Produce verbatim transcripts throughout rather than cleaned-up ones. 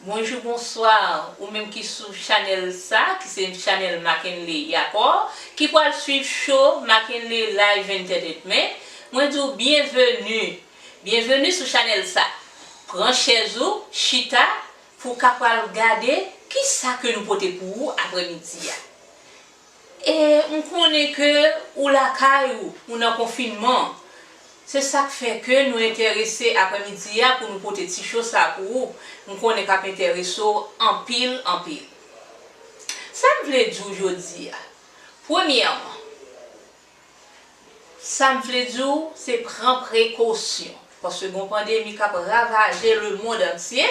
Bonjou, bonswa, ou menm ki sou chanèl sa, ki se chanèl Mackenley Yacor, ki pral swiv show Mackenley Live Entertainment. Mwen di w byenveni. Byenveni sou chanèl sa. Pran chèz ou, chita, pou w ka pral gade kisa ke nou pote pou ou aprèmidi a. E m konnen ke ou lakay ou, ou nan konfinman. Se sa k fè ke nou enterese aprèmidi a pou nou pote ti show sa pou ou. M konnen k ap enterese w anpil, anpil. Sa m vle di w jodi a? Premyèman, sa m vle di w, se pran prekosyon. Paske gen yon pandemi k ap ravaje lemonn antye,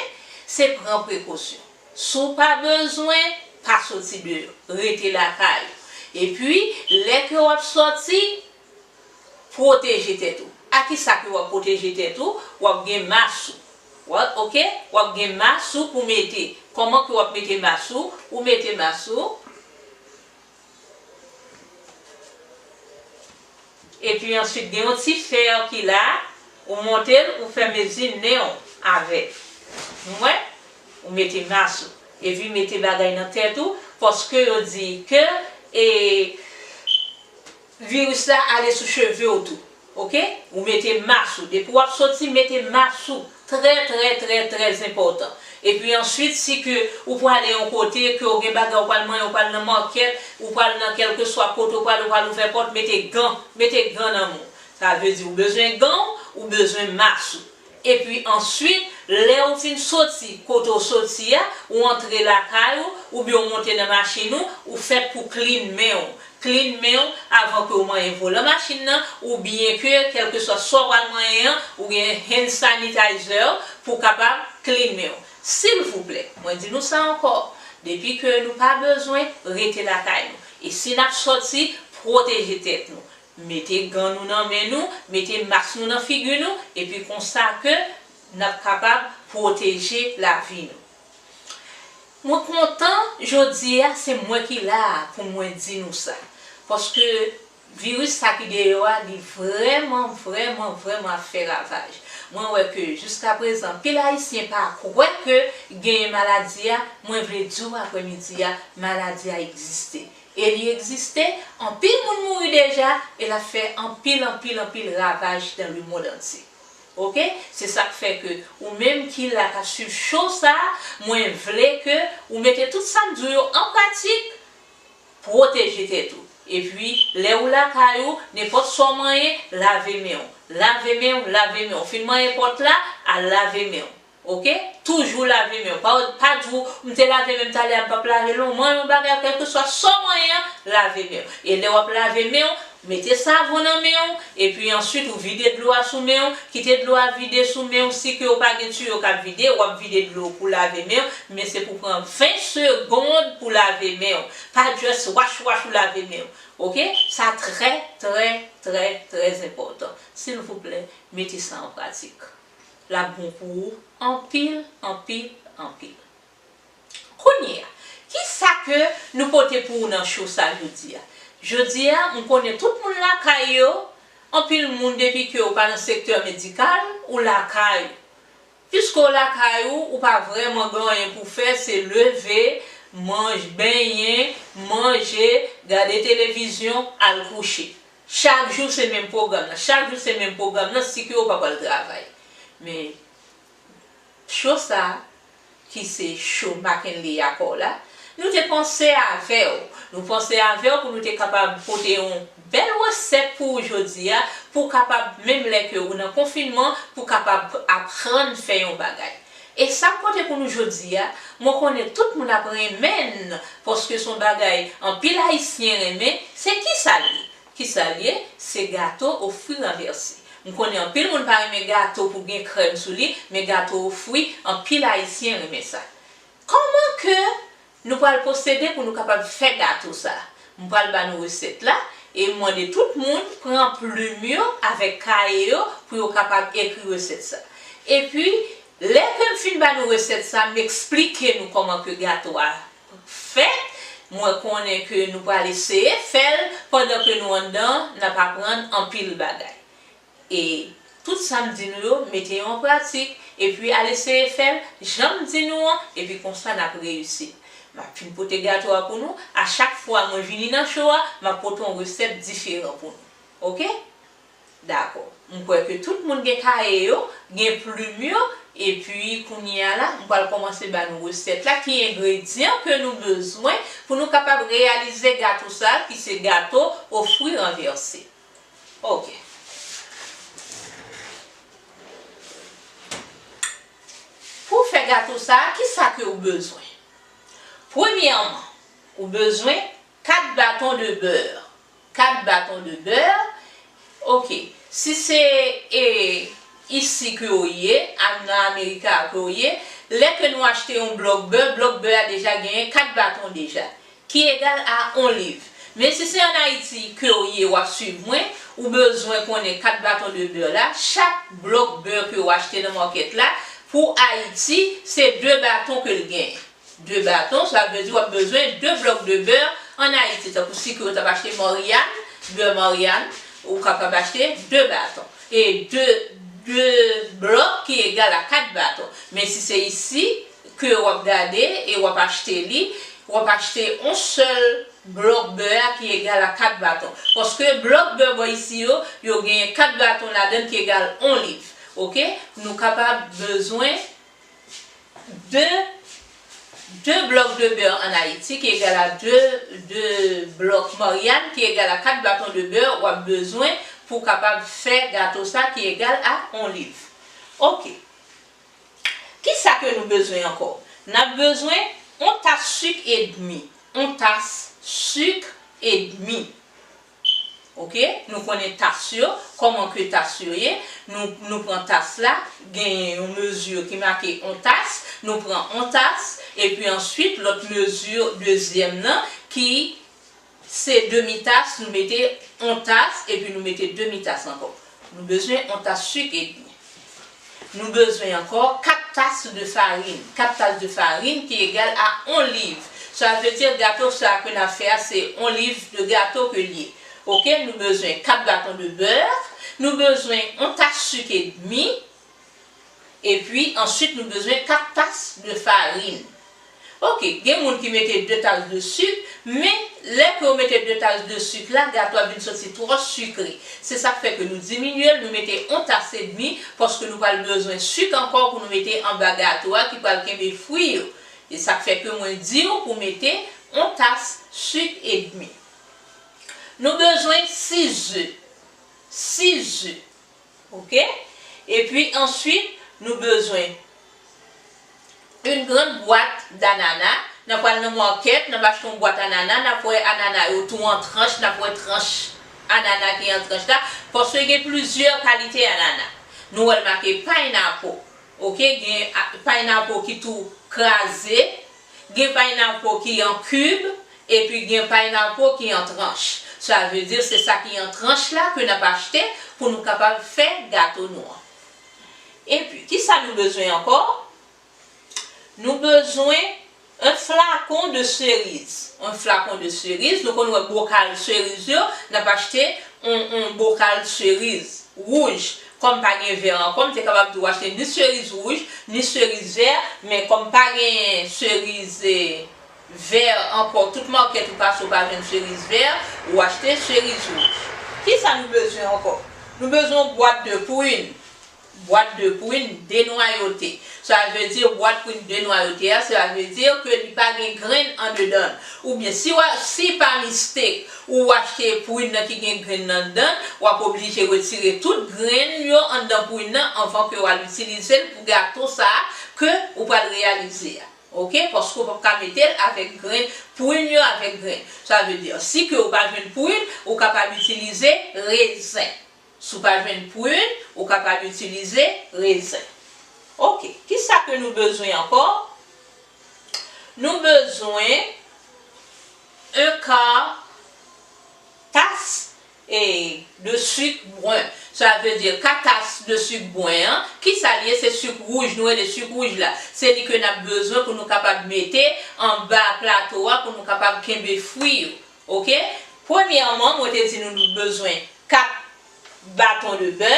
se pran prekosyon. Si w pa bezwen, pa soti deyò. Rete lakay ou. Epi, lè ke w ap sòti, pwoteje tèt ou. A kisa ke w ap pwoteje tèt ou? W ap gen mas ou. W ap, oke? W ap gen mas ou pou mete. Kòman ke w ap mete mas ou? Ou mete mas ou. Epi answit, gen yon ti fè ki la, ou monte l, ou fè mezi nen w avè l. Nou wè? Ou mete mas ou. Epi mete bagay nan tèt ou, paske yo di ke, e, viris la ale sou cheve w tou. Oke? Ou mete mas ou. Depi w ap soti, mete mas ou. Trè, trè, trè, trè enpòtan. Epi answit, si ke ou prale yon kote, ke w gen bagay ou pral manyen, ou pral nan makèt, ou pral nan kèlkeswa kote ou prale, ou pral ouvè pòt, mete gan. Mete gan nan men w. Sa vle di ou bezwen gan w, ou bezwen mas ou. Epi answit, lè ou fin soti kote w soti a, ou antre lakay ou, oubyen ou monte nan machin ou, ou fèt pou clean men w. Clean men w avan ke w manyen volan machin nan, oubyen ke, kèlkeswa sa w pral manyen an, ou gen hand sanitizer pou w kapab clean men w. Silvouplè, mwen di nou sa ankò, depi ke nou pa bezwen, rete lakay nou. E si n ap sòti, pwoteje tèt nou. Mete gan nou nan men nou, mete mas nou nan figi nou, epi konsa ke n ap kapab pwoteje lavi nou. Mwen kontan, jodi a, se mwen ki la a pou mwen di nou sa. Paske viris sa ki deyò a, li vrèman, vrèman, vrèman ap fè ravaj. Mwen wè ke jiskaprezan, pil Ayisyen pa kwè ke genyen maladi a, mwen vle di w aprèmidi a, maladi a egziste. E li egziste, anpil moun mouri deja, e l ap fè anpil, anpil, anpil ravaj dans le monde entier. Oke? Se sa k fè ke ou menm ki la k ap swiv show sa a, mwen vle ke ou mete tout sa m di w yo an pratik, pwoteje tèt ou. Epi, lè ou lakay ou, nenpòt sa w manyen, lave men w. Lave men w, lave men w. Ou fin manyen pòt la, al lave men w. Oke? Toujou lave men w. Pa, pa di w, "M te lave men m talè a, m p ap lave l non." Manyen yon bagay, kèlkeswa sa w manyen an, lave men w. E lè w ap lave men w, mete savon nan men w, epi answit ou vide dlo a sou men w, kite dlo a vide sou men w, si ke w pa gen tiyo k ap vide, w ap vide dlo pou lave men w, men se pou pran ven segonn pou lave men w. Pa just wash wash ou lave men w. Oke? Sa trè, trè, trè, trè enpòtan. Silvouplè, mete sa an pratik. L ap bon pou ou anpil, anpil, anpil. Kounye a, kisa ke nou pote pou ou nan show sa jodi a? Jodi a, m konnen tout moun lakay yo, anpil moun depi ke ou pa nan sektè medikal, ou lakay ou. Piske w lakay ou, ou pa vrèman gen anyen pou fè, se leve, manj, benyen, manje, gade televizyon, al kouche. Chak jou se menm pwogram nan. Chak jou se menm pwogram nan, si ke w pa pral travay. Men, show sa, ki se show Mackenley Yacor la, nou te panse avè w. Nou panse avè w pou nou te kapab pote yon bèl resèt pou ou jodi a, pou w kapab, menm lè ke ou nan konfinman, pou w kapab aprann fè yon bagay. E sa m pote pou nou jodi a, mwen konnen tout moun ap renmen l, paske se yon bagay anpil Ayisyen renmen. Se kisa l ye? Kisa l ye? Se gato o fwi ranvèse. M konnen anpil moun pa renmen gato pou gen krèm sou li, men gato o fwi, anpil Ayisyen renmen sa. Kòman ke nou pral pwosede pou nou kapab fè gato sa? M pral ba nou resèt la, e m mande tout moun pran plim yo avèk kaye yo pou yo kapab ekri resèt sa. Epi, lè ke m fin ba nou resèt sa, m eksplike nou kòman ke gato a fèt, mwen konnen ke nou pral eseye fè l pandan ke nou anndan, n ap aprann anpil bagay. E tout sa m di nou yo, mete yo an pratik, Epi al eseye fè l jan m di nou an, epi konsa n ap reyisi. M ap fin pote gato a pou nou. A chak fwa mwen vini nan show a, m ap pote yon resèt diferan pou nou. Oke? Dakò. M kwè ke tout moun gen kaye yo, gen plim yo, epi kounye a la, m pral kòmanse ba nou resèt la, ki engredyan ke nou bezwen pou nou kapab reyalize gato sa a, ki se gato o fwi ranvèse. Oke. Pou w fè gato sa a, ki sa ke w bezwen? Premyèman, ou bezwen kat baton de bè. Kat baton de bè. Oke. Si se, e, isi ke w ye, a, nan Amerika ke w ye, lè ke nou achte yon blòk bè, blòk bè a deja genyen kat baton deja, ki egal a yon liv. Men si se ann Ayiti ke w ye, w ap swiv mwen, ou bezwen konnen kat baton de bè la, chak blòk bè ke w achte nan makèt la, pou Ayiti, se de baton ke l genyen. De baton, sa vle di w ap bezwen de blòk de bè ann Ayiti. Tankou si ke w t ap achte Maryàn, bè Maryàn, ou kapab achte de baton. E de, de blòk ki egal a kat baton. Men si se isi ke w ap gade e w ap achte li, w ap achte yon sèl blòk bè a ki egal a kat baton. Paske blòk bè bò isi yo, yo genyen kat baton ladan l ki egal yon liv. Oke? Nou kapab bezwen de, de blòk de bè ann Ayiti ki egal a de, de blòk Maryàn ki egal a kat baton de bè w ap bezwen pou w kapab fè gato sa ki egal a yon liv. Oke. Ki sa ke nou bezwen ankò? N ap bezwen yon tas sik edmi. Yon tas sik edmi. Oke? Nou konnen tas yo, kòman ke tas yo ye. Nou, nou pran tas la, genyen yon mezi ki make yon tas. Nou pran yon tas, epi answit, lòt mezi, dezyèm nan, ki se demi tas, nou mete yon tas, epi nou mete demi tas ankò. Nou bezwen yon tas sik edmi. Nou bezwen ankò kat tas de farin. Kat tas de farin ki egal a yon liv. Sa vle di gato sa ke n ap fè a, se yon liv de gato ke l ye. Oke, nou bezwen kat baton de bè, nou bezwen yon tas sik edmi, epi answit nou bezwen kat tas de farin. Oke, gen moun ki mete de tas de sik, men lè ke w mete de tas de sik la, gato a vin soti twò sikre. Se sa k fè ke nou diminye l, nou mete yon tas edmi, paske nou pral bezwen sik ankò pou nou mete anba gato a ki pral kenbe fwi yo. E sa k fè ke mwen di w pou w mete yon tas sik edmi. Nou bezwen sis ze. Sis ze. Oke? Epi answit, nou bezwen yon grann bwat danana. N ap pral nan makèt, n ap achte yon bwat anana, n ap wè anana yo tou an tranch, n ap wè tranch anana ki an tranch la, paske gen plizyè kalite anana. Nou wè l make pineapple. Oke, gen a, pineapple ki tou kraze, gen pineapple ki an kib, epi gen pineapple ki an tranch. Sa vle di se sa ki an tranch la ke n ap achte pou nou kapab fè gato nou an. Epi, ki sa nou bezwen ankò? Nou bezwen un flacon de cerise. Un flacon de cerise, nou konn wè bokal seriz yo, n ap achte yon, yon bokal seriz wouj. Kòm pa gen vè ankò, m te kapab di w achte ni seriz wouj, ni seriz vè, men kòm pa gen seriz, eh, vè ankò, tout makèt ou pase ou pa jwenn seriz vè, ou achte seriz wouj. Ki sa nou bezwen ankò? Nou bezwen yon bwat de prin. Bwat de prin denwayote. Sa vle di bwat prin denwayote a, sa vle di ke li pa gen grenn andedan l. Oubyen si w a, si pa mistake ou achte prin nan ki gen grenn nan anndan, w ap oblije retire tout grenn yo anndan prin nan anvan ke w al itilize l pou gato sa a ke ou pral reyalize a. Oke? Paske w p ap ka mete l avèk grenn, prin yo avèk grenn. Sa vle di, si ke w pa jwenn prin, ou kapab itilize rezen. Si w pa jwenn prin, ou kapab itilize rezen. Oke, ki sa ke nou bezwen ankò? Nou bezwen un quart tas, e, de sik bren. Sa vle di kat tas de sik bren an. Ki sa l ye? Se sik wouj, nou rele sik wouj la. Se li ke n ap bezwen pou nou kapab mete anba plato a, pou nou kapab kenbe fwi yo. Oke? Premyèman, mwen te di nou, nou bezwen kat baton de bè.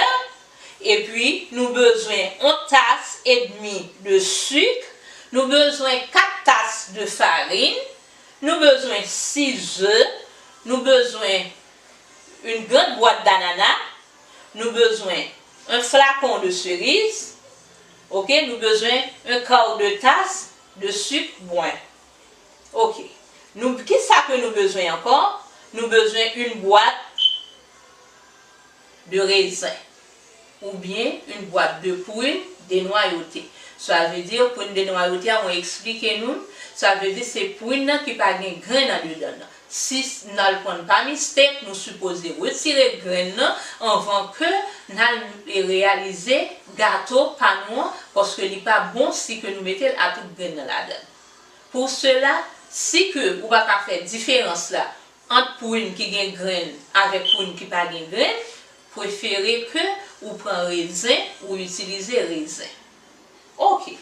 Epi, nou bezwen yon tas edmi de sik, nou bezwen kat tas de farin, nou bezwen sis ze, nou bezwen yon grann bwat danana, nou bezwen yon flakon de seriz, oke, nou bezwen yon kaw de tas de sik bwen. Oke. Nou, kisa ke nou bezwen ankò? Nou bezwen yon bwat de rezen oubyen yon bwat de prin denwayote. Sa vle di, prin denwayote a, mwen eksplike nou, sa vle di se prin nan ki pa gen grenn andedan nan. Si n al pran pa mistake, nou sipoze retire grenn nan anvan ke n al reyalize gato pa nou an, paske li pa bon si ke nou mete l a tout grenn nan ladan l. Pou sela, si ke ou pa ka fè diferans la ant prin ki gen grenn avèk prin ki pa gen grenn, prefere ke ou pran rezen, ou itilize rezen. Oke.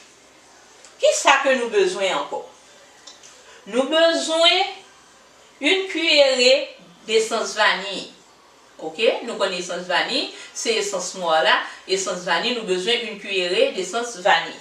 Kisa ke nou bezwen ankò? Nou bezwen yon kiyere desans vaniy. Oke, nou konn esans vaniy, se esans nwa la, esans vaniy, nou bezwen yon kiyere desans vaniy.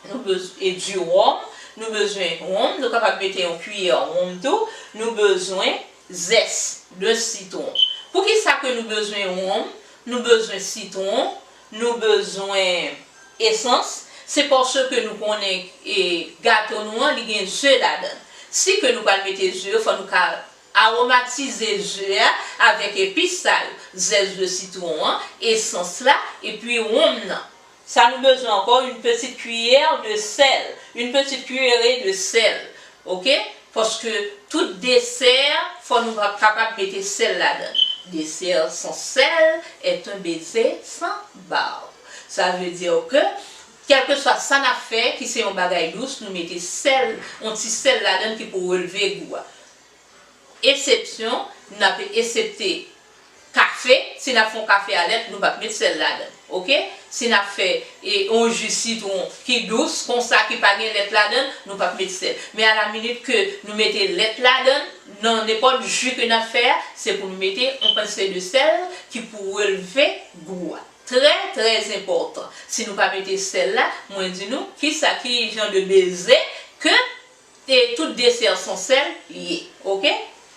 Nou bezwen di wonm, nou bezwen wonm, nou kapab mete yon kiyè wonm tou, nou bezwen zès de sitwon. Poukisa ke nou bezwen wonm, nou bezwen sitwon, nou bezwen esans? Se paske nou konnen e, gato nou an, li gen ze ladan l. Si ke nou pral mete ze, fò nou ka aromatize ze a avèk epis sa yo, zès de sitwon an, esans la, epi wonm nan. Sa nou bezwen ankò, une petite cuillère de sel, une petite cuillerée de sel, oke? Paske tout desè, fò nou kapab mete sèl ladan l. Dessert sans sel est un baiser sans barbe. Sa vle di ke, kèlkeswa sa n ap fè, ki se yon bagay dous, nou mete sèl, yon ti sèl ladan l ki pou relve gou a. Eksepsyon, n ap eksepte kafe, si n ap fè yon kafe a lèt, nou p ap met sèl ladan l, oke? Si n ap fè e, yon ji sitwon ki dous, konsa ki pa gen lèt ladan l, nou p ap met sèl. Men alaminit ke nou mete lèt ladan l, nan nenpòt ji ke n ap fè a, se pou nou mete yon pincée de sel ki pou relve gou a. Trè, trè enpòtan. Si nou pa mete sèl la, mwen di nou, kisa, ki jan de beze ke e tout desè san sèl ye, oke?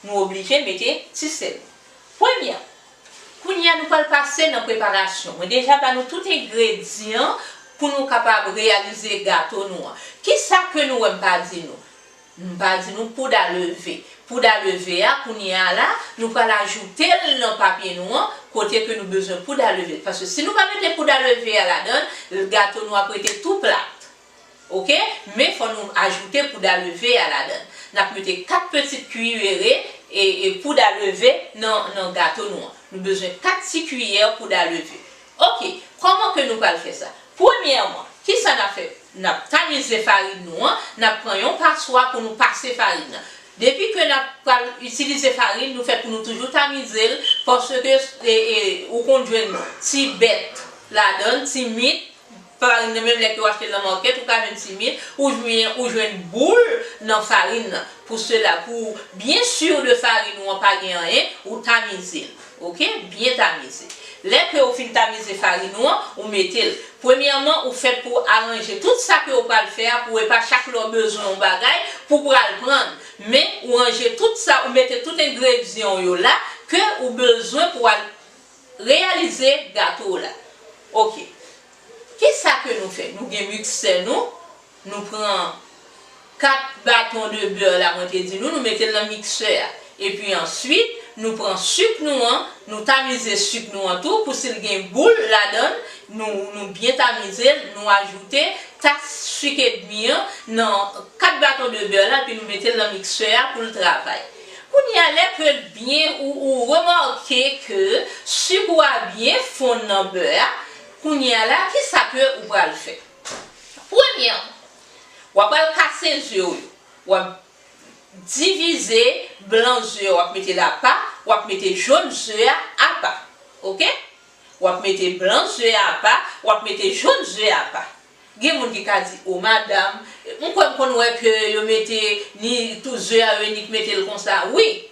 Nou oblije mete ti sèl. Premyè, kounye a nou pral pase nan preparasyon. Mwen deja ba nou tout engredyan pou nou kapab reyalize gato nou an. Kisa ke nou wè m pa di nou? M pa di nou poud a leve. Poud a leve a, kounye a la, nou pral ajoute l nan papye nou an, kote ke nou bezwen poud a leve. Paske si nou pa mete poud a leve a ladan l, gato nou ap rete tou plat. Oke? Men fò nou ajoute poud a leve a ladan l. N ap mete kat pitit kiyere e, e poud a leve nan, nan gato nou an. Nou bezwen kat ti kiyè poud a leve. Oke, kòman ke nou pral fè sa? Premyèman, kisa n ap fè? N ap tamize farin nou an, n ap pran yon paswa pou nou pase farin nan. Depi ke n ap pral itilize farin, nou fèt pou nou toujou tamize l, paske, e, e, ou konn jwenn ti bèt ladan l, ti mit, farin nan, menm lè ke w achte l nan makèt, ou ka jwenn ti mit, ou jwenn, ou jwenn boul nan farin nan. Pou sela, pou byen si de farin ou an pa gen anyen, ou tamize l. Oke? Byen tamize. Lè ke ou fin tamize farin ou an, ou mete l. Premyèman, ou fèt pou aranje tout sa ke ou pral fè a, pou e pa chak lè w bezwen yon bagay, pou pral pran l. Men, ou ranje tout sa, ou mete tout engredyan w yo la, ke ou bezwen pou al reyalize gato w la. Oke. Kisa ke nou fè? Nou gen miksè nou, nou pran kat baton de bè la, mwen te di nou, nou mete l nan miksè a. Epi answit, nou pran sik nou an, nou tamize sik nou an tou, pou si l gen boul ladan l, nou, nou byen tamize l, nou ajoute tas sik edmi an nan kat baton de bè la, epi nou mete l nan miksè a pou l travay. Kounye a, lè ke l byen, ou, ou remake ke sik ou a byen fonn nan bè a, kounye a la, kisa ke ou pral fè? Premyèman, w ap al kase ze w yo. W ap divize blan ze a, w ap mete l apa, w ap mete jòn ze a apa. Oke? W ap mete blan ze a apa, w ap mete jòn ze a apa. Gen moun ki ka di, "O madam, m kwè m konn wè ke yo mete ni tout ze a, yo nik mete l konsa." Wi.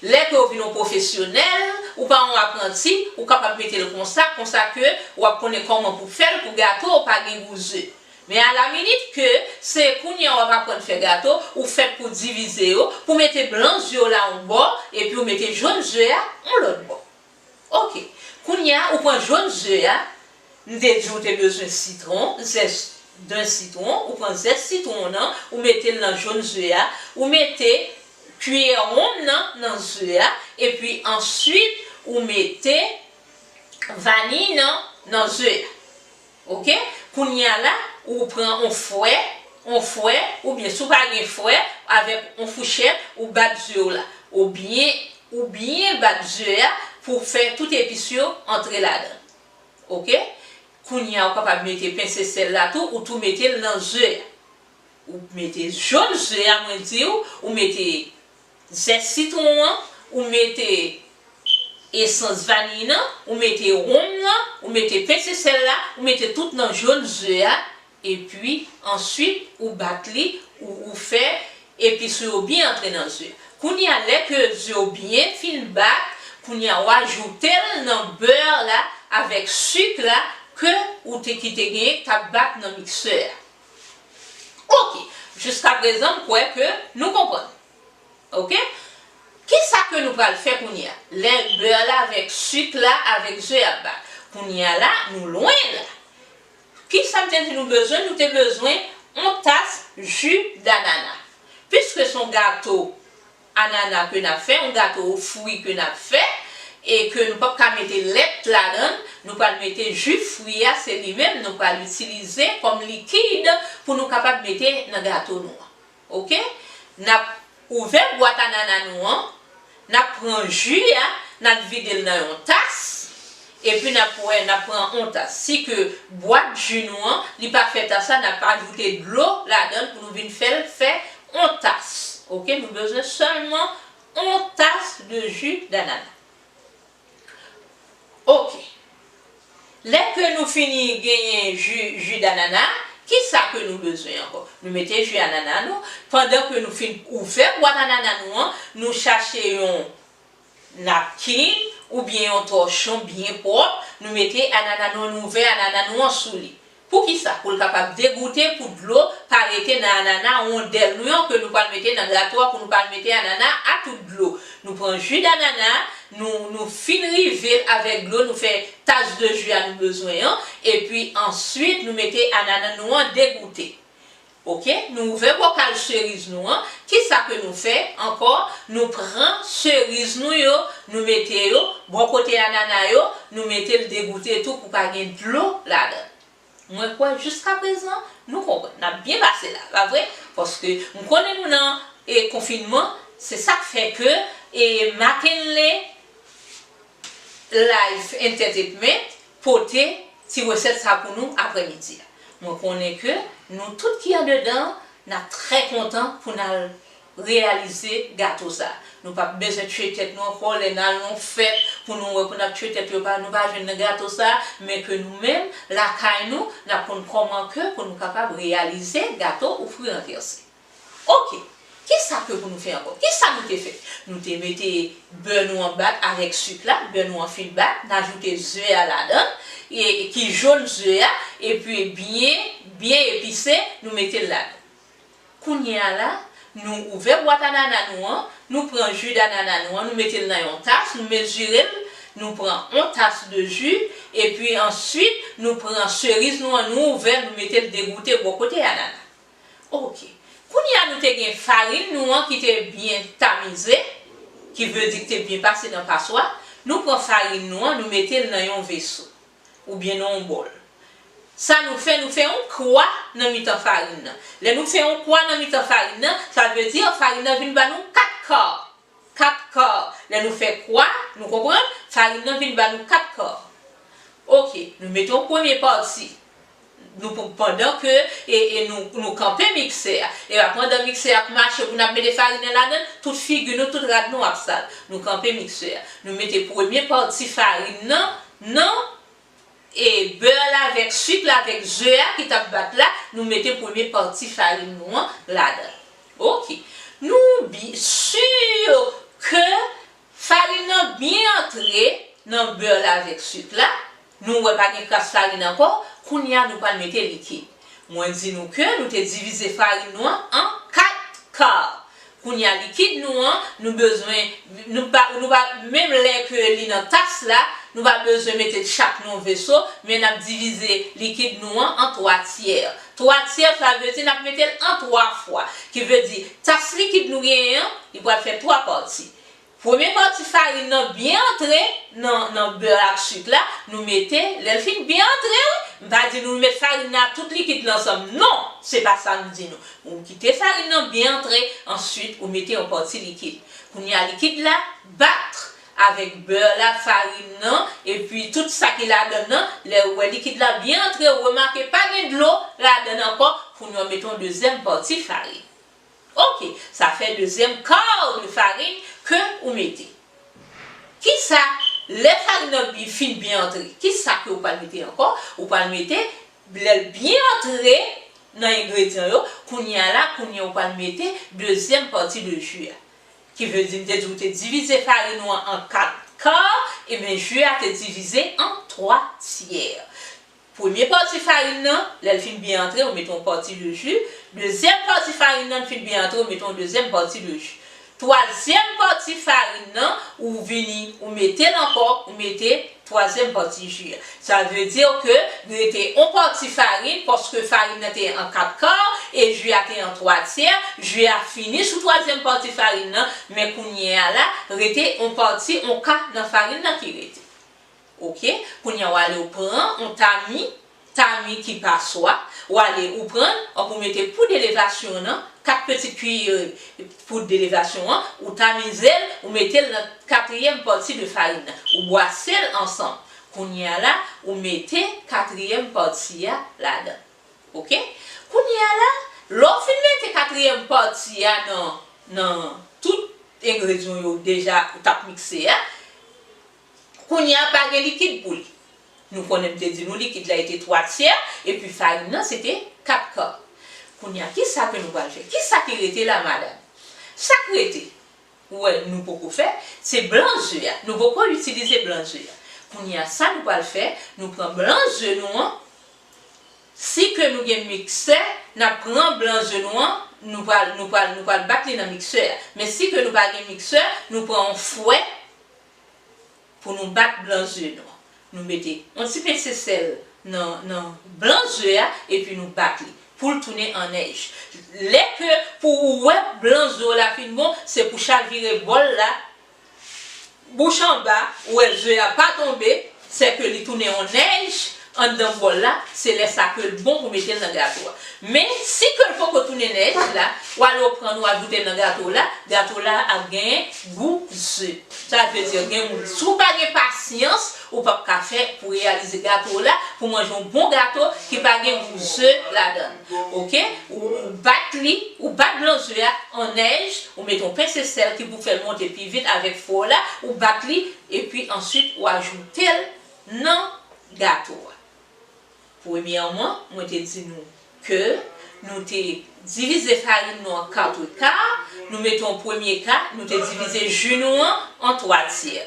Lè ke w vin yon pwofesyonèl, ou pa yon apranti, ou kapab mete l konsa, konsa ke w ap konnen kòman pou fè l pou gato w pa gen gou ze. Men alaminit ke se kounye a w ap aprann fè gato, ou fèt pou divize yo, pou mete blan ze w la yon bò, epi w mete jòn ze a yon lòt bò. Oke. Kounye a, ou pran jòn ze a, m te di w te bezwen sitwon, zès de sitwon, ou pran zès sitwon nan, ou mete l nan jòn ze a, ou mete kiyè wonm nan nan ze a, epi answit ou mete vaniy nan nan ze a. Oke? Kounye a la, ou pran on fwè, on fwè, oubyen si w pa gen fwè, avèk on fouchèt, ou bat ze w la. Ou byen, ou byen bat ze a pou fè tout epis yo antre ladan. Oke? Kounye a, ou kapab mete pense sèl la tou, ou tou mete l nan ze a. Ou mete jòn ze a, mwen di w, ou mete zès sitwon an, ou mete esans vaniy nan, ou mete wonm nan, ou mete pense sèl la, ou mete tout nan jòn ze a, epi answit ou bat li, ou, ou fè epis ou yo byen antre nan ze. Kounye a, lè ke ze w byen fin bat, kounye a, w ajoute l nan bè la avèk sik la ke ou te, ki te genyen k t ap bat nan miksè a. Oke, jiskaprezan, m kwè ke nou konprann. Oke? Kisa ke nou pral fè kounye a? Lè bè la avèk sik la, avèk ze ap bat. Kounye a la, nou lwen la. Kisa m te di nou bezwen? Nou te bezwen yon tas ji danana. Piske se yon gato anana ke n ap fè, yon gato fwi ke n ap fè, e ke nou p ap ka mete lèt ladan l, nou pral mete ji fwi a, se li menm nou pral itilize kòm likid pou nou kapab mete nan gato nou an. Oke? N ap ouvè bwat anana nou an, n ap pran ji a, n ap vide l nan yon tas, epi n ap wè, n ap pran yon tas. Si ke bwat ji nou an, li pa fè tas la, n ap ajoute dlo ladan l pou nou vin fè l fè yon tas. Oke? Nou bezwen sèlman yon tas de ji danana. Oke. Lè ke nou fini genyen ji, ji danana, kisa ke nou bezwen ankò? Nou mete ji anana nou. Pandan ke nou fin ouvè bwat anana nou an, nou chache yon napkin oubyen yon tòchon byen pwòp, nou mete anana nou an, nou ouvè anana nou an sou li. Poukisa? Pou l kapab degoute, pou dlo pa rete nan anana wondèl nou yo ke nou pral mete nan gato a, pou nou pa mete anana a tout dlo. Nou pran ji danana, nou, nou fin rive l avèk dlo, nou fè tas de ji a nou bezwen an, epi answit nou mete anana nou an degoute. Oke, nou ouvè bokal seriz nou an. Kisa ke nou fè ankò? Nou pran seriz nou yo, nou mete yo bò kote anana yo, nou mete l degoute tou pou pa gen dlo ladan. Mwen kwè jiskaprezan nou konprann. N ap byen pase la, pa vre? Paske m konnen nou nan, e, konfinman, se sa k fè ke, e, Makenle Life Entertainment pote ti resèt sa pou nou aprèmidi a. Mwen konnen ke nou tout ki andedan, n ap trè kontan pou n al reyalize gato sa. Nou p ap bezwen tiye tèt nou ankò lè n al nan yon fèt pou nou wè pou n ap tiye tèt yo pa, nou pa jwenn nan gato sa, men ke nou menm, lakay nou, n ap konn kòman ke pou nou kapab reyalize gato ou fri ranvèse. Oke. Kisa ke pou nou fè ankò? Kisa nou te fè? Nou te mete bè nou an bat avèk sik la, bè nou an fin bat, n ajoute ze a ladan, e, e ki jòn ze a, epi byen, byen epise, nou mete l ladan. Kounye a la, nou ouvè bwat anana nou an, nou pran ji danana nou an, nou mete l nan yon tas, nou mezire l, nou pran yon tas de ji, epi answit, nou pran seriz nou an, nou ouvè l, nou mete l degoute bò kote anana. Oke. Kounye a nou te gen farin nou an ki te byen tamize, ki vle di ki te byen pase nan paswa. Nou pran farin nou an, nou mete l nan yon veso, oubyen nan yon bòl. Sa nou fè, nou fè yon kwa nan mitan farin nan. Lè nou fè yon kwa nan mitan farin nan, sa vle di farin nan vin ba nou kat ka. Kat ka. Lè nou fè kwa, nou konprann, farin nan vin ba nou kat ka. Oke, nou mete yon premye pati. Nou pou, pandan ke, e, e nou, nou kanpe miksè a. E pa pandan miksè a ap mache pou n ap mete farin nan ladan, tout figi nou, tout rad nou ap sal. Nou kanpe miksè a. Nou mete premye pati farin nan, nan, e, bè la avèk sik la, avèk ze a ki t ap bat la, nou mete premye pati farin nou an ladan. Oke. Nou bi-, si ke Farin nan byen antre nan bè la avèk sik la. Nou wè pa gen kras farin ankò. Kounye a nou pral mete likid. Mwen di nou ke nou te divize farin nou an an kat ka. Kounye a likid nou an, nou bezwen, nou pa, nou pa, menm lè ke li nan tas la, nou pa bezwen mete l chak nan yon veso, men n ap divize likid nou an an twa tyè. Twa tyè, sa vle di n ap mete l an twa fwa. Ki vle di, tas likid nou genyen an, li pral fè twa pati. Premye pati farin nan byen antre nan, nan bè ak sik la, nou mete, lè l fin byen antre, wi, m pa di nou met farin nan ak tout likid la ansanm. Non, se pa sa m di nou. Ou kite farin nan byen antre, answit ou mete yon pati likid. Kounye a likid la, bat avèk bè la, farin nan, epi tout sa ki ladan nan, lè ou wè likid la byen antre, ou remake pa gen dlo ladan ankò, kounye a w mete yon dezyèm pati farin. Ok, sa fè dezyèm quart de farin ke ou mete. Kisa, lè farin nan bi-, fin byen antre, kisa ke ou pral mete ankò? Ou pral mete, lè l byen antre nan engredyan yo, kounye a la, kounye a ou pral mete dezyèm pati de ji a. Ki vle di, m te di ou te divize farin ou an an kat ka, ebyen ji a te divize an twa tyè. Premye pati farin nan, lè l fin byen antre, ou mete yon pati de ji. Dezyèm pati farin nan fin byen antre, ou mete yon dezyèm pati de ji. Twazyèm pati farin nan, ou vini, ou mete l ankò, ou mete twazyèm pati ji a. Sa vle di ke rete yon pati farin, paske farin nan te an kat ka, e ji a te an twa tyè, ji a fini sou twazyèm pati farin nan, men kounye a la, rete yon pati, yon ka nan farin nan ki rete. Ok, kounye a w ale w pran yon tami, tami ki pa swa, w ale ou pran, ou mete poud elevasyon nan, kat pitit kiyè poud elevasyon an, ou tamize l, ou mete l nan katriyèm pati de farin nan, ou bwase l ansanm. Kounye a la, ou mete katriyèm pati a ladan. Ok? Kounye a la, lè w fin mete katriyèm pati a nan, nan tout engredyan yo deja ou t ap mikse a, kounye a pa gen likid pou li. Nou konnen m te di nou likid la e te twa tyè, epi farin nan se te kat ka. Kounye a, kisa ke nou pral fè? Kisa ki rete la, madanm? Sa k rete? Ou wè, nou poko fè, se blan ze a. Nou poko itilize blan ze a. Kounye a, sa nou pral fè, nou pran blan ze nou an. Si ke nou gen miksè, n ap pran blan ze nou an, nou pral, nou pral, nou pral bat li nan miksè a. Men si ke nou pa gen miksè, nou pran yon fwè pou nou bat blan ze nou an. Nou mete yon ti pense sèl nan, nan blan ze a, epi nou bat li pou l tounen an nèj. Lè ke pou ou wè blan ze w la fin bon, se pou chavire bòl la, bouch anba, ou wè ze a pa tonbe, se ke li tounen an nèj anndan bòl la, se lè sa ke l bon pou mete l nan gato a. Men, si ke l poko tounen nèj la, w ale w pran l, w ajoute l nan gato la, gato la ap genyen gou ze. Sa vle di gen moun, si w pa gen pasyans, ou p ap ka fè pou reyalize gato la, pou manje yon bon gato ki pa gen gou ze ladan l. Ok? Ou, ou bat li, ou bat blan ze a an nèj, ou mete yon pense sèl ki pou fè l monte pi vit avèk fò la, ou bat li, epi answit ou ajoute l nan gato a. Premyèman, mwen te di nou ke nou te divize farin nou an katr ka, nou mete yon premye ka, nou te divize ji nou an an twa tyè.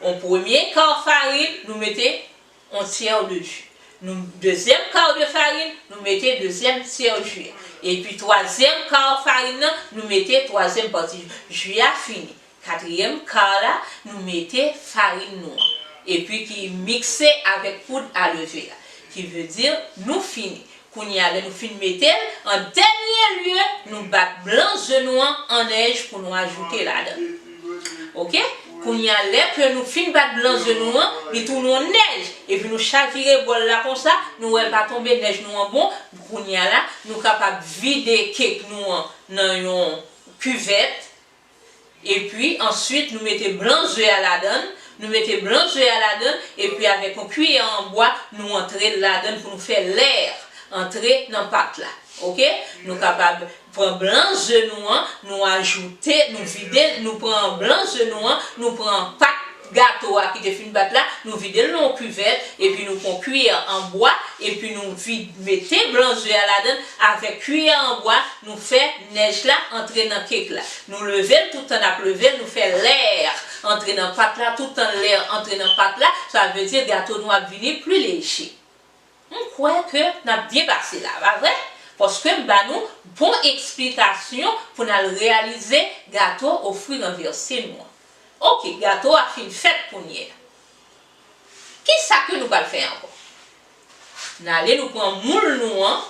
Yon premye ka farin, nou mete yon tyè de ji. Nou, dezyèm ka de farin, nou mete dezyèm tyè ji. Epi twazyèm ka farin nan, nou mete twazyèm pati ji a fini. Katriyèm ka la, nou mete farin nou an, epi ki mikse avèk poud a leve a. Ki vle di, nou fini. Kounye a, lè nou fin mete l, an dènye lye, nou bat blan ze nou an an nèj pou nou ajoute ladan. Ok? Kounye a, lè ke nou fin bat blan ze nou an, li tounen yon nèj, epi nou chavire bòl la konsa, nou wè l pa tonbe, nèj nou an bon. Kounye a la, nou kapab vide kek nou an nan yon kivèt. Epi, answit, nou mete blan ze a ladan l. Nou mete blan ze a ladan l. Epi, avèk yon kiyè an bwa, nou antre l ladan l pou nou fè lè antre nan pat la. Ok? Nou kapab pran blan ze nou an, nou ajoute, nou vide l, nou pran blan ze nou an, nou pran pat gato a ki te fin bat la, nou vide l nan yon kivèt, epi nou pran kiyè an bwa, epi nou vid-, mete blan ze a ladan l, avèk kiyè an bwa, nou fè nèj la antre nan kèk la. Nou leve l, toutan n ap leve l, nou fè lè antre nan pat la, toutan lè antre nan pat la, sa vle di gato nou ap vini pli leje. M kwè ke n ap byen pase la, pa vre? Paske m ba nou bon eksplikasyon pou n al reyalize gato ofri ranvèse nou an. Oke, gato a fin fèt kounye a. Kisa ke nou pral fè ankò? N ale, nou pran moul nou an,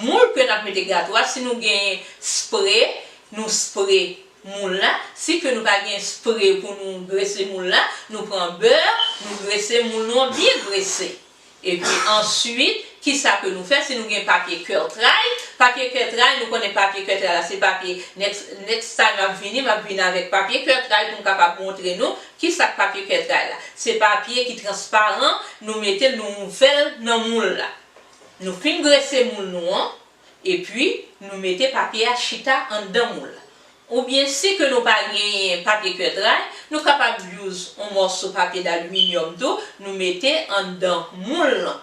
moul ke n ap mete gato a, si nou gen spre, nou spre moul la. Si ke nou pa gen spre pou nou grese moul la, nou pran bè, nou grese moul nou an byen grese. Epi answit, kisa ke nou fè? Si nou gen papye kètray, papye kètray, nou konnen papye kètray la, se papye, next, next time m ap vini, m ap vini avèk papye kètray pou m kapab montre nou kisa k papye kètray la. Se papye ki transparan, nou mete l, nou ouvè l nan moul la. Nou fin grese moul nou an, epi nou mete papye a chita anndan moul la. Oubyen si ke nou pa genyen papye kètray, nou kapab use yon mòso papye daliminyòm tou, nou mete anndan moul lan.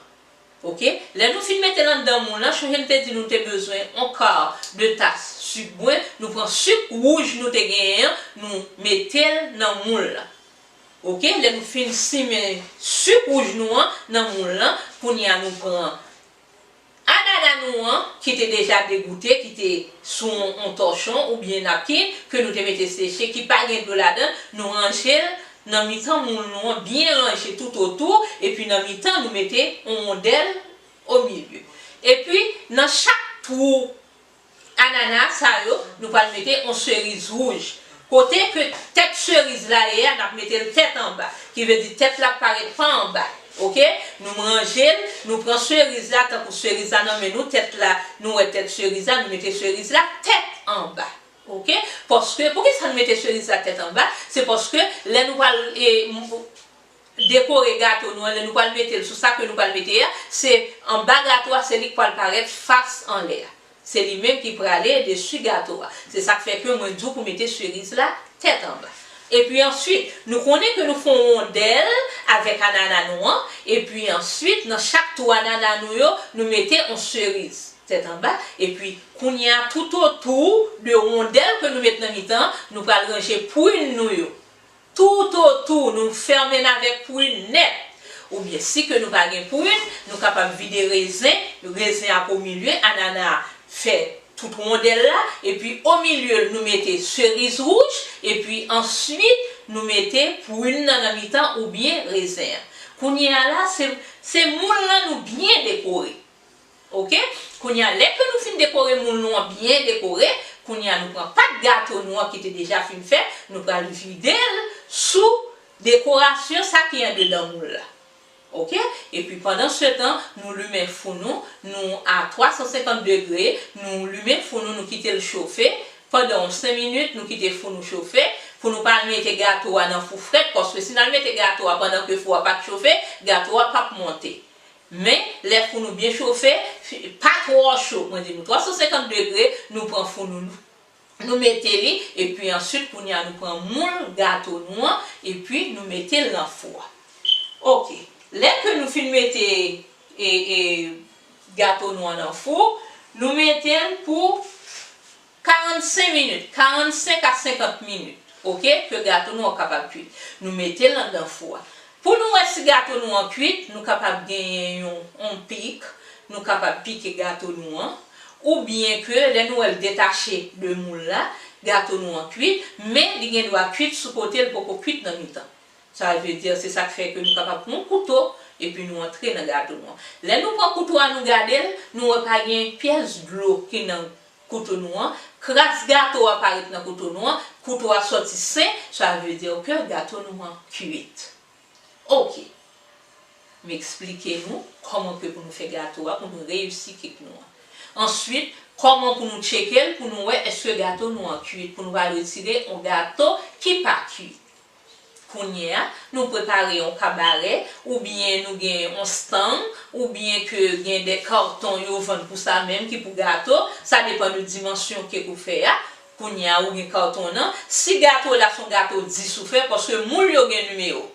Oke? Lè nou fin mete l anndan moul lan, sonje m te di nou te bezwen yon ka de tas sik bwen, nou pran sik wouj nou te genyen an, nou mete l nan moul lan. Oke? Lè nou fin simen sik wouj nou an nan moul lan, kounye a nou pran anana nou an, ki te deja degoute, ki te sou yon, yon tòchon oubyen napkin, ke nou te mete seche, ki pa gen dlo ladan l, nou ranje l nan mitan moul nou an, byen ranje toutotou, epi nan mitan, nou mete yon wondèl omilye. Epi, nan chak twou anana sa yo, nou pral mete yon seriz wouj. Kote ke tèt seriz la ye a, n ap mete l tèt anba. Ki vle di tèt la parèt pa anba. Oke? Nou ranje l, nou pran seriz la, tankou seriz la nan men nou, tèt la, nou wè tèt seriz la, nou mete seriz la tèt anba. Oke? Paske, poukisa nou mete seriz la tèt anba? Se paske lè nou pral, e, m-, dekore gato nou an, lè nou pral mete l sou sa ke nou pral mete a, se anba gato a, se li k pral parèt fas anlè a. Se li menm ki prale desi gato a. Se sa k fè ke mwen di w pou mete seriz la tèt anba. Epi answit, nou konnen ke nou fè yon wondèl avèk anana nou an. Epi answit, nan chak twou anana nou yo, nou mete yon seriz tèt anba. Epi kounye a, toutotou de wondèl ke nou met nan mitan an, nou pral ranje prin nou yo. Toutotou, nou fèmen avèk prin nèt. Oubyen, si ke nou pa gen prin, nou kapab vide rezen, rezen ak omilye, anana a fè tout wondèl la, epi omilye l, nou mete seriz wouj, epi answit, nou mete prin nan nan mitan oubyen rezen an. Kounye a la, se, se moul lan nou byen dekore. Oke? Kounye a, lè ke nou fin dekore moul nou an byen dekore, kounye a, nou pran pat gato nou an ki te deja fin fèt, nou pral vide l sou dekorasyon sa ki andedan moul la. Oke? Epi pandan se tan, nou limen fou nou, nou a twa san senkant degre, nou limen fou nou, nou kite l chofe. Pandan yon senk minit, nou kite fou nou chofe, pou nou pa al mete gato a nan fou frèt, paske si n al mete gato a pandan ke fou a pa t chofe, gato a p ap monte. Men, lè fou nou byen chofe, fi-, pa twò cho, mwen di nou twa san senkant degre, nou pran fou nou, nou mete li, epi answit, kounye a, nou pran moul gato nou an, epi nou mete l nan fou a. Oke. Lè ke nou fin mete, e, e, gato nou an nan fou, nou mete l pou karannsenk minit, karannsenk a senkant minit, oke, ke gato nou an kapab kuit. Nou mete l anndan fou a. Pou nou wè si gato nou an kuit, nou kapab genyen yon, yon pik, nou kapab pike gato nou an, oubyen ke lè nou wè l detache de moul la, gato nou an kuit, men li gen dwa kuit sou kote l poko kuit nan mitan. Sa vle di, se sa k fè ke nou kapab pran yon kouto epi nou antre nan gato nou an. Lè nou pran kouto a, nou gade l, nou wè pa gen pyès dlo ki nan kouto nou an. Kras gato a pa ret nan kouto nou an. Kouto a sòti sen, sa vle di ke gato nou an kuit. Oke. M eksplike nou kòman ke pou nou fè gato a, pou nou reyisi kèk nou an. Answit, kòman pou nou tcheke l, pou nou wè èske gato nou an kuit, pou nou pa retire yon gato ki pa kuit. Kounye a, nou prepare yon kabarè, oubyen nou gen yon stang, oubyen ke gen de karton yo vann pou sa menm ki pou gato, sa depann de dimansyon kèk ou fè a. Kounye a, ou gen karton nan. Si gato la se yon gato dis ou fè, paske moul yo gen nimewo.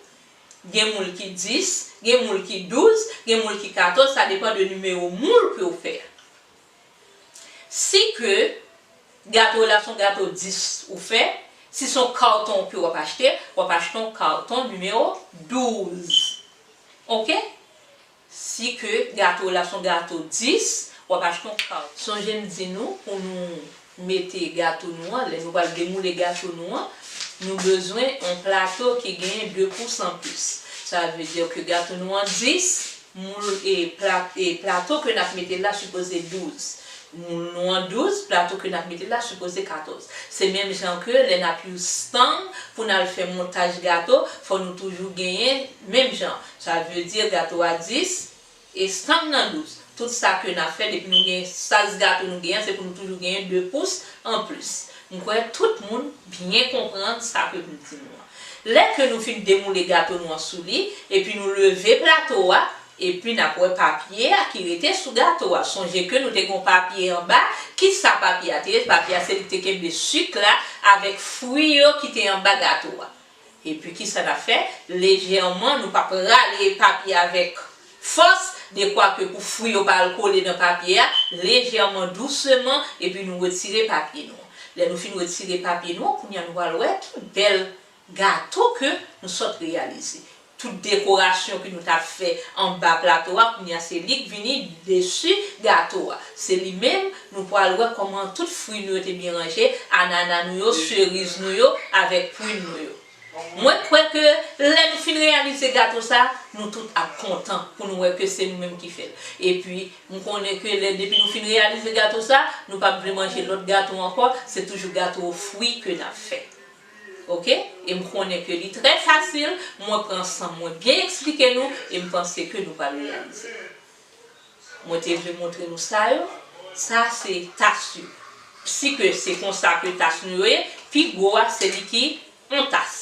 Gen moul ki dis, gen moul ki douz, gen moul ki katòz, sa depann de nimewo moul ke w fè a. Si ke gato w la se yon gato dis ou fè, si se yon katon ke w ap achte, w ap achte yon katon nimewo douz. Oke? Si ke gato w la se yon gato dis, w ap achte yon katon. Sonje m di nou, pou nou mete gato nou an, lè nou pral demoule gato nou an, nou bezwen yon plato ki genyen de pous anplis. Sa vle di ke gato nou an dis, moul e pla-, e plato ke n ap mete la sipoze douz. Moul nou an douz, plato ke n ap mete la sipoze katòz. Se menm jan ke lè n ap youse tang pou n al fè montaj gato, fò nou toujou genyen menm jan. Sa vle di gato a dis, e stang nan douz. Tout sa ke n ap fè, depi nou gen size gato nou genyen, se pou nou toujou genyen de pous anplis. M kwè tout moun byen konprann sa ke m di nou an. Lè ke nou fin demoule gato nou an sou li, epi nou leve plato a, epi n ap wè papye a ki rete sou gato a. Sonje ke nou te gen yon papye anba. Kisa papye a te ye? Papye a se li ki te kenbe sik la avèk fwi yo ki te anba gato a. Epi kisa n ap fè? Lejèman, nou p ap rale papye avèk fòs, dekwa ke pou fwi yo pa al kole nan papye a, lejèman, douseman, epi nou retire papye nou an. Lè nou fin retire papye nou an, kounye a nou pral wè ki bèl gato ke nou sot reyalize. Tout dekorasyon ke nou t ap fè anba plato a, kounye a se li k vini desi gato a. Se li menm, nou pral wè kòman tout fwi nou yo te byen ranje, anana nou yo, seriz nou yo, avèk prin nou yo. Mwen kwè ke lè nou fin reyalize gato sa, nou tout ap kontan pou nou wè ke se nou menm ki fè l. Epi, m konnen ke lè, depi nou fin reyalize gato sa, nou p ap vle manje lòt gato ankò, se toujou gato fwi ke n ap fè. Oke? E m konnen ke li trè fasil, mwen pran san mwen byen eksplike nou, e m panse ke nou pral reyalize. Mwen te vle montre nou sa yo. Sa se tas yo. Si ke se konsa ke tas nou yo ye, pi gwo a se li ki yon tas.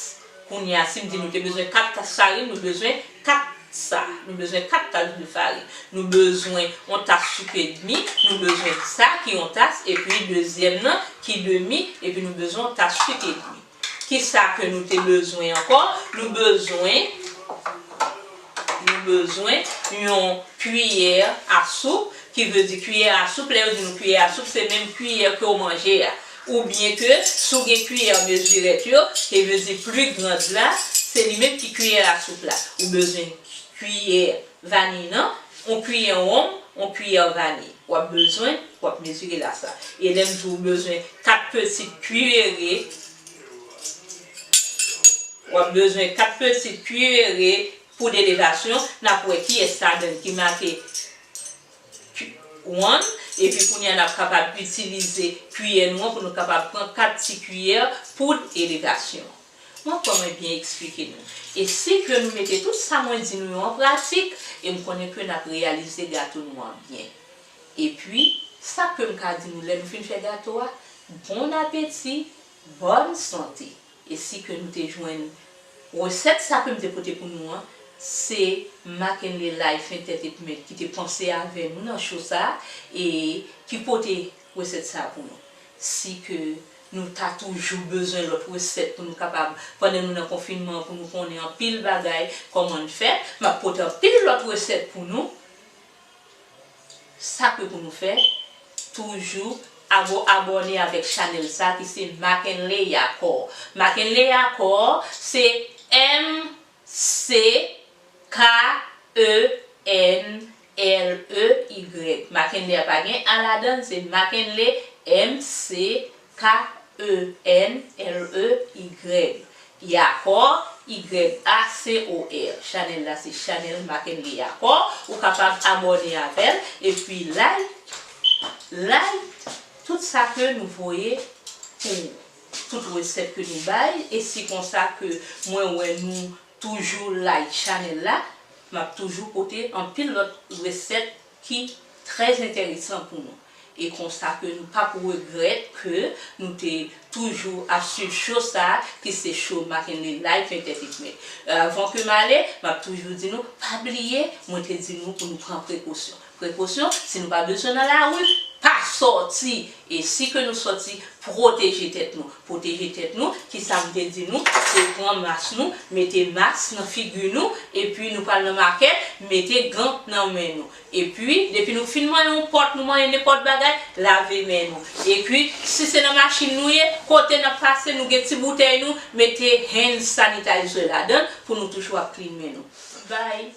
Kounye a, si m di nou te bezwen kat tas farin, nou bezwen kat sa. Nou bezwen kat tas de farin. Nou bezwen yon tas sik edmi, nou bezwen sa ki yon tas, epi dezyèm nan ki demi, epi nou bezwen yon tas sik edmi. Kisa ke nou te bezwen ankò? Nou bezwen, nou bezwen yon kiyè a soup, ki vle di kiyè a soup, lè yo di nou kiyè a soup, se menm kiyè ke w manje a. Oubyen ke si w gen kiyè mezirèt yo, ki vle di pli grand la, se li menm ki kiyè a soup la. Ou bezwen kiyè vaniy nan, yon kiyè wonm, yon kiyè vaniy. W ap bezwen, w ap mezire la sa. E lè m di w bezwen kat pitit kiyere, w ap bezwen kat pitit kiyere poud elevasyon, n ap wè kiyès ladan l ki make ki-, one, epi kounye a n ap kapab itilize kiyè nou an pou nou kapab pran kat ti kiyè poud elevasyon. Mwen kwè mwen byen eksplike nou. E si ke nou mete tout sa mwen di nou yo an pratik, e m konnen ke n ap reyalize gato nou an byen. Epi, sa ke m ka di nou lè nou fin fè gato a, bon apeti, bòn sante. E si ke nou te jwenn resèt sa ke m te pote pou nou an, se Mackenley Life Entertainment ki te panse avè nou nan cho sa a, e ki pote resèt sa a pou nou. Si ke nou ta toujou bezwen lòt resèt pou nou kapab, pandan nou nan konfinman an, pou nou konnen anpil bagay, kòman n fè, m ap pote anpil lòt resèt pou nou. Sa ke pou nou fè, toujou abo-, abòne avèk chanèl sa ki se Mackenley Yakor. Mackenley Yakor, se M C K E N L E Y. Mackenley a pa gen A ladan l, se Mackenley, M C K E N L E Y. Yakor, Y A C O R. Chanèl la se chanèl Mackenley Yakor. Ou kapab abòne avè l. Epi like, like tout sa ke nou voye pou ou. Tout resèt ke nou bay. E si konsa ke mwen wè nou toujou like chanèl la, m ap toujou pote anpil lòt resèt ki trè enteresan pou nou. E konsa ke nou p ap regrèt ke nou te toujou ap swiv cho sa a, ki se cho Mackenley Life Entertainment. Avan ke m ale, m ap toujou di nou, pa bliye, mwen te di nou pou nou pran prekosyon. Prekosyon, si nou pa bezwen nan lari, pa sòti. E si ke nou sòti, pwoteje tèt nou. Pwoteje tèt nou, ki sa m te di nou, se pran mas nou, mete mas nan figi nou, epi nou pral nan makèt, mete gan nan men nou. Epi, depi nou fin manyen yon pòt, nou manyen nenpòt bagay, lave men nou. Epi, si se nan machin nou ye, kote n ap pase, nou gen ti boutèy nou, mete hand sanitizer ladan l pou nou toujou ap clean men nou. Bye!